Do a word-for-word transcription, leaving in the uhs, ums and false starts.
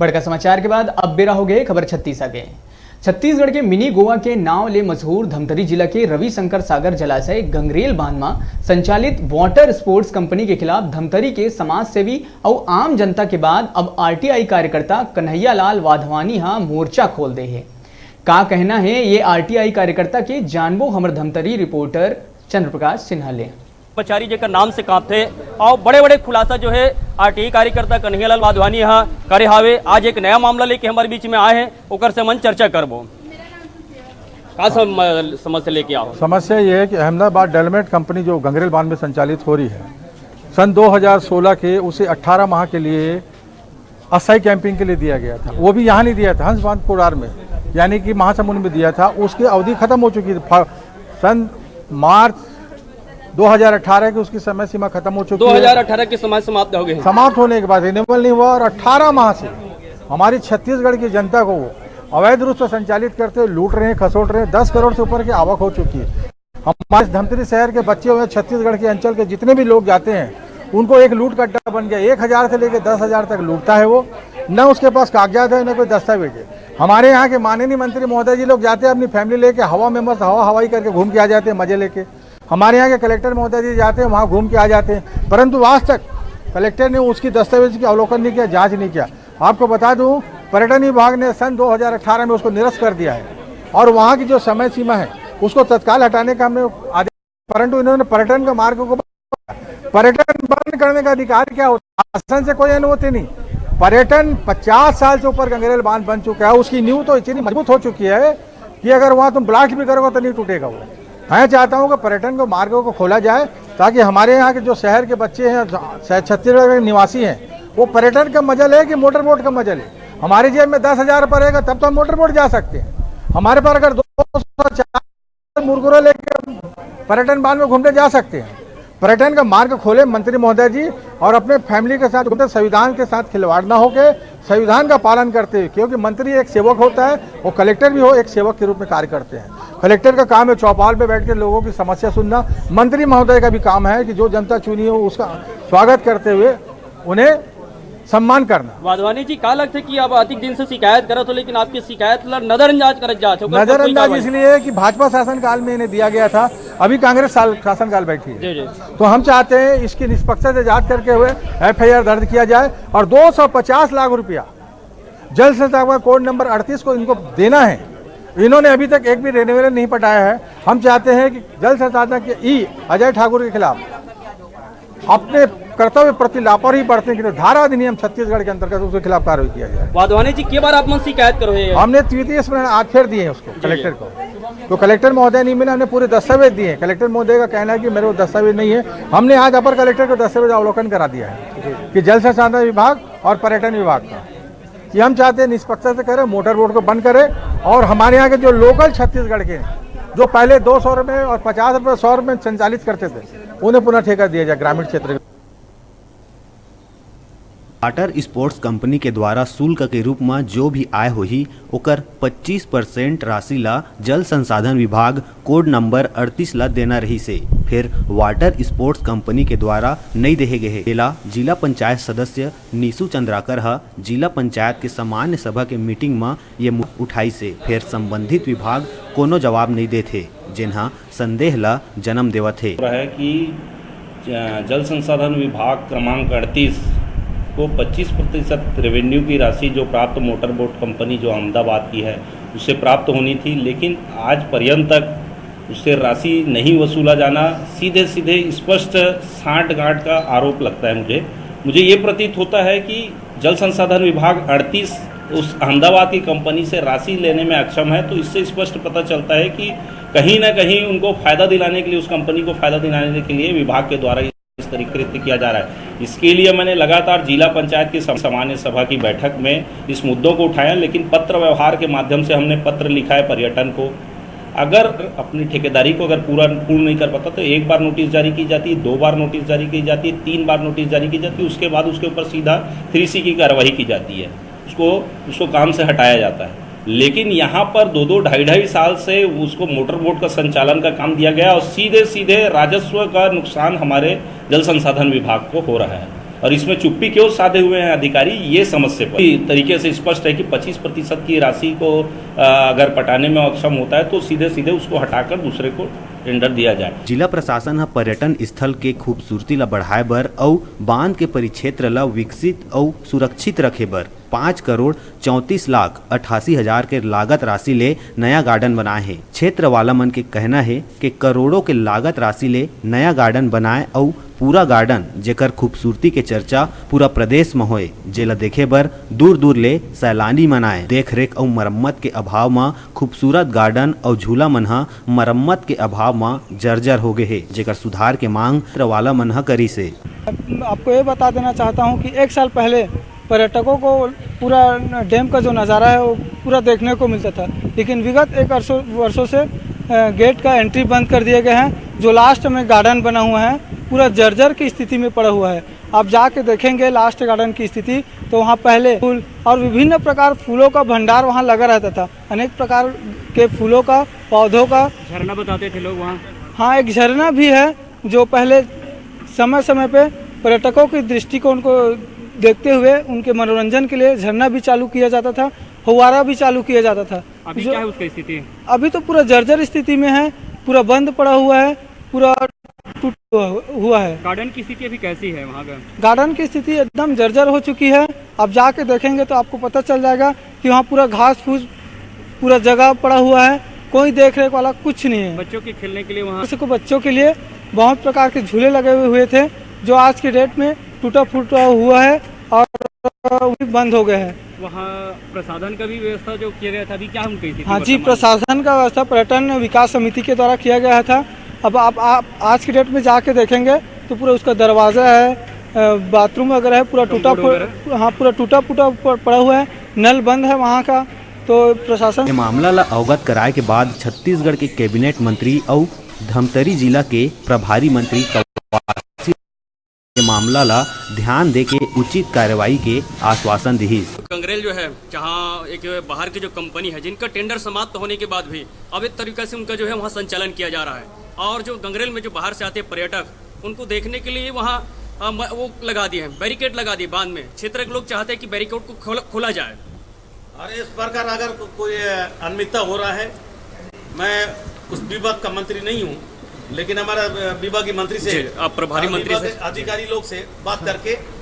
बड़का समाचार के बाद अब बेरा हो गए खबर छत्तीसा के। छत्तीसगढ़ के मिनी गोवा के नांव ले मशहूर धमतरी जिला के रविशंकर सागर जलाशय गंगरेल बांध म संचालित वाटर स्पोर्ट्स कंपनी के खिलाफ धमतरी के समाजसेवी अउ आम जनता के बाद अब आरटीआई कार्यकर्ता कन्हैया लाल वाधवानी ह मोर्चा खोल दे हे। का कहना है ये आरटीआई कार्यकर्ता के, जानबो हमर धमतरी रिपोर्टर चंद्र प्रकाश सिन्हा ले। कर्मचारी जेकर नाम से कांपथे और बड़े-बड़े खुलासा जो है आरटीआई कार्यकर्ता कन्हैयालाल वाधवानी ह करे हावे। आज एक नया मामला लेके हमारे बीच में आए हैं, ओकर से हमन चर्चा करबो। का सम-, समस्या लेके आओ? समस्या ये है कि अहमदाबाद डेलमेट कंपनी जो गंगरेल बांध में संचालित हो रही है, सन दो हज़ार सोलह के उसे अठारह माह के लिए अस्थायी कैंपिंग के लिए दिया गया था, वो भी यहाँ नहीं दिया था, हंस बांध कोडार में, यानी कि महासमुंद में दिया था। उसकी अवधि खत्म हो चुकी थी। फा-, सन मार्च दो हज़ार अठारह की उसकी समय सीमा खत्म हो चुकी है। दो हज़ार अठारह की समय समाप्त हो गई। समाप्त होने के बाद रिन्यूअल नहीं हुआ और अठारह माह से हमारी छत्तीसगढ़ की जनता को वो अवैध रूप से संचालित करते हुए लूट रहे हैं, खसोट रहे हैं। दस करोड़ से ऊपर की आवक हो चुकी है। हमारे धमतरी शहर के बच्चे हुए, छत्तीसगढ़ के अंचल के जितने भी लोग जाते हैं, उनको एक लूट का अड्डा बन गया। एक हज़ार से लेकर दस हज़ार तक लूटता है वो। न उसके पास कागजात है, न कोई दस्तावेज है। हमारे यहाँ के माननीय मंत्री महोदय जी लोग जाते हैं अपनी फैमिली लेके, हवा में मस्त हवा हवाई करके घूम के आ जाते हैं मजे लेके। हमारे यहाँ के कलेक्टर महोदय जी जाते हैं, वहाँ घूम के आ जाते हैं, परंतु आज तक कलेक्टर ने उसकी दस्तावेज की अवलोकन नहीं किया, जांच नहीं किया। आपको बता दूं, पर्यटन विभाग ने सन दो हज़ार अठारह में उसको निरस्त कर दिया है और वहाँ की जो समय सीमा है, उसको तत्काल हटाने का हमने आदेश, परंतु इन्होंने पर्यटन का मार्ग को, पर्यटन बंद करने का अधिकार क्या होता है? शासन से कोई अनुमति नहीं। पर्यटन पचास साल से ऊपर गंगरेल बांध बन चुका है, उसकी नींव तो इतनी मजबूत हो चुकी है कि अगर वहाँ तुम ब्लास्ट भी करोगे तो नहीं टूटेगा वो। मैं चाहता हूँ कि पर्यटन के मार्गों को खोला जाए, ताकि हमारे यहाँ के जो शहर के बच्चे हैं, शहर छत्तीसगढ़ के निवासी हैं, वो पर्यटन का मजा ले कि मोटर बोट का मजा ले। हमारे जेब में दस हज़ार रुपये रहेगा, तब तो हम मोटर बोट जा सकते हैं। हमारे पास अगर दो सौ चार मुरगुरा लेके पर्यटन बांध में घूमने जा सकते हैं। पर्यटन का मार्ग खोले मंत्री महोदय जी, और अपने फैमिली के साथ घूमते, संविधान के साथ खिलवाड़ ना होके संविधान का पालन करते हुए, क्योंकि मंत्री एक सेवक होता है, वो कलेक्टर भी हो, एक सेवक के रूप में कार्य करते हैं। कलेक्टर का काम है चौपाल पे बैठ के लोगों की समस्या सुनना। मंत्री महोदय का भी काम है कि जो जनता चुनी हो, उसका स्वागत करते हुए उन्हें सम्मान करना। वाधवानी जी, का लगथे कि आप अतिक दिन से शिकायत करत हो, लेकिन आपकी शिकायत ला नजरअंदाज करत जात हो, ओकर कोई नजरअंदाज कार्रवाई? इसलिए है कि भाजपा शासनकाल में इन्हें दिया गया था, अभी कांग्रेस साल, शासनकाल बैठी है। जी, जी। तो हम चाहते हैं इसकी निष्पक्षता से जांच करके हुए एफआईआर दर्ज किया जाए और दो सौ पचास लाख रुपया जल संसाधन विभाग कोड नंबर अड़तीस को इनको देना है। इन्होंने अभी तक एक भी रिन्यूअल नहीं पटाया है। हम चाहते हैं कि जल संसाधन के ई अजय ठाकुर के खिलाफ अपने कर्तव्य प्रति लापरवाही बरतने के लिए धारा अधिनियम छत्तीसगढ़ के अंतर्गत उसके खिलाफ कार्रवाई किया जाए। वाधवानी जी, के बार आप मन शिकायत करो है? हमने तृतीय स्मरण आज फिर दिए हैं उसको, जी, जी। कलेक्टर को। तो कलेक्टर महोदय नहीं मिले, हमने पूरे दस्तावेज दिए हैं। कलेक्टर महोदय का कहना है कि मेरे को दस्तावेज नहीं है। हमने आज अपर कलेक्टर को दस्तावेज अवलोकन करा दिया है कि जल संसाधन विभाग और पर्यटन विभाग का, कि हम चाहते हैं निष्पक्षता से करें, मोटर बोट को बंद करें और हमारे यहाँ के जो लोकल छत्तीसगढ़ के हैं, जो पहले दो सौ रुपये और पचास रुपये, सौ रुपये में संचालित करते थे, उन्हें पुनः ठेका दिया जाए ग्रामीण क्षेत्र के। वाटर स्पोर्ट्स कंपनी के द्वारा शुल्क के रूप म जो भी आय होही, ओकर पच्चीस परसेंट राशि ला जल संसाधन विभाग कोड नंबर अड़तीस ला देना रहिसे। फेर वाटर स्पोर्ट्स कंपनी के द्वारा नइ देहे गए हे। एला जिला पंचायत सदस्य नीसू चंद्राकर ह जिला पंचायत के सामान्य सभा के मीटिंग म ये मुद्दा उठाइसे। फेर संबंधित विभाग कोनो जवाब नइ देत हे, जेन ह संदेह ला जन्म देवत हे। हो रहा है कि ज-, जल संसाधन विभाग क्रमांक अड़तीस को पच्चीस प्रतिशत रेवेन्यू की राशि जो प्राप्त मोटर बोट कंपनी जो अहमदाबाद की है, उससे प्राप्त होनी थी, लेकिन आज पर्यंत तक उससे राशि नहीं वसूला जाना, सीधे सीधे स्पष्ट सांठगांठ का आरोप लगता है मुझे। मुझे ये प्रतीत होता है कि जल संसाधन विभाग अड़तीस उस अहमदाबाद की कंपनी से राशि लेने में अक्षम है, तो इससे स्पष्ट पता चलता है कि कहीं ना कहीं उनको फायदा दिलाने के लिए, उस कंपनी को फायदा दिलाने के लिए विभाग के द्वारा इस तरीके कृत्य किया जा रहा है। इसके लिए मैंने लगातार जिला पंचायत की सम-, सामान्य सभा की बैठक में इस मुद्दों को उठाया, लेकिन पत्र व्यवहार के माध्यम से हमने पत्र लिखा है पर्यटन को। अगर अपनी ठेकेदारी को अगर पूरा, पूर्ण नहीं कर पाता, तो एक बार नोटिस जारी की जाती है, दो बार नोटिस जारी की जाती है, तीन बार नोटिस जारी की जाती है, उसके बाद उसके ऊपर सीधा थ्री सी की कार्रवाई की जाती है, उसको, उसको काम से हटाया जाता है। लेकिन यहाँ पर दो दो, ढाई ढाई साल से उसको मोटर बोट का संचालन का काम दिया गया और सीधे सीधे राजस्व का नुकसान हमारे जल संसाधन विभाग को हो रहा है। और इसमें चुप्पी क्यों साधे हुए हैं अधिकारी, ये समझ से परे। तरीके से स्पष्ट है कि पच्चीस प्रतिशत की राशि को, अ, अगर पटाने में अक्षम होता है, तो सीधे सीधे उसको हटाकर दूसरे को टेंडर दिया जाए। जिला प्रशासन ह पर्यटन स्थल के खूबसूरती ला बढ़ाए बर अउ बांध के परिक्षेत्र ला विकसित अउ सुरक्षित रखे बर पाँच करोड़ चौंतीस लाख अट्ठासी हजार के लागत राशि ले नया गार्डन बनाए हे। क्षेत्र वाला मन के कहना हे कि करोड़ों के लागत राशि ले नया गार्डन बनाए अउ पूरा गार्डन, जेकर खूबसूरती के चर्चा पूरा प्रदेश म होए, जेला देखे बर दूर-दूर ले सैलानी मन आए। देख-रेख अउ मरम्मत के अभाव म खूबसूरत गार्डन अउ झूला मन ह मरम्मत के अभाव म जर्जर हो गे हे, जेकर सुधार के मांग क्षेत्र वाला मन ह करिस हे। आपको ये बता देना चाहता हूँ कि एक साल पहले पर्यटकों को पूरा डैम का जो नज़ारा है, वो पूरा देखने को मिलता था, लेकिन विगत एक वर्षों, वर्षों से, अ, गेट का एंट्री बंद कर दिए गए हैं। जो लास्ट में गार्डन बना हुआ है, पूरा जर्जर की स्थिति में पड़ा हुआ है। आप जाके देखेंगे लास्ट गार्डन की स्थिति, तो वहाँ पहले फूल और विभिन्न प्रकार फूलों का भंडार वहाँ लगा रहता था, अनेक प्रकार के फूलों का, पौधों का। झरना बताते थे लोग वहाँ। हाँ, एक झरना भी है, जो पहले समय समय पे पर्यटकों के दृष्टिकोण को देखते हुए उनके मनोरंजन के लिए झरना भी चालू किया जाता था, फव्वारा भी चालू किया जाता था। अभी जो क्या है उसकी स्थिति? अभी तो पूरा जर्जर स्थिति में है, पूरा बंद पड़ा हुआ है, पूरा टूटा हुआ है। गार्डन की स्थिति अभी कैसी है वहाँ का? गार्डन की स्थिति एकदम जर्जर हो चुकी है। आप जाके देखेंगे तो आपको पता चल जाएगा कि वहाँ पूरा घास फूस, पूरा जगह पड़ा हुआ है, कोई देख रेख वाला कुछ नहीं है। बच्चों के खेलने के लिए वहाँ, जैसे को बच्चों के लिए बहुत प्रकार के झूले लगे हुए, हुए थे, जो आज की डेट में टूटा फूटा हुआ है और वो भी बंद हो गए हैं। वहाँ प्रसाधन का भी व्यवस्था जो किया गया था, अभी क्या उनकी स्थिति हाँ जी, वर्तमान में? प्रशासन का व्यवस्था पर्यटन विकास समिति के द्वारा किया गया था। अब आप, आप आज की डेट में जाके देखेंगे तो पूरा उसका दरवाज़ा है, अ, बाथरूम वगैरह है, पूरा टूटा कमोड फू-, वगैरह? हाँ, पूरा टूटा फूटा प-, पड़ा हुआ है, नल बंद है वहाँ का। तो प्रशासन ये मामला ला अवगत कराए के बाद छत्तीसगढ़ के कैबिनेट मंत्री अउ धमतरी जिला के प्रभारी मंत्री कवासी के मामला ला ध्यान दे के उचित कार्रवाई के आश्वासन दिहिस। गंगरेल जो है, जहाँ एक बाहर की जो कंपनी है, जिनका टेंडर समाप्त होने के बाद भी अवैध तरीका से उनका जो है वहाँ संचालन किया जा रहा है, और जो गंगरेल में जो बाहर से आते हैं पर्यटक, उनको देखने के लिए वहाँ, अ, म-, वो लगा दिए हैं, बैरिकेड लगा दिए बांध में। क्षेत्र के लोग चाहते हैं कि बैरिकेड को खोला, खोला जाए। और इस प्रकार अगर को-, कोई अनियमितता हो रहा है, मैं उस विभाग का मंत्री नहीं हूँ, लेकिन हमारा, अ, विभागीय मंत्री से जी, आप प्रभारी और मंत्री विभाग से। अधिकारी लोग से बात करके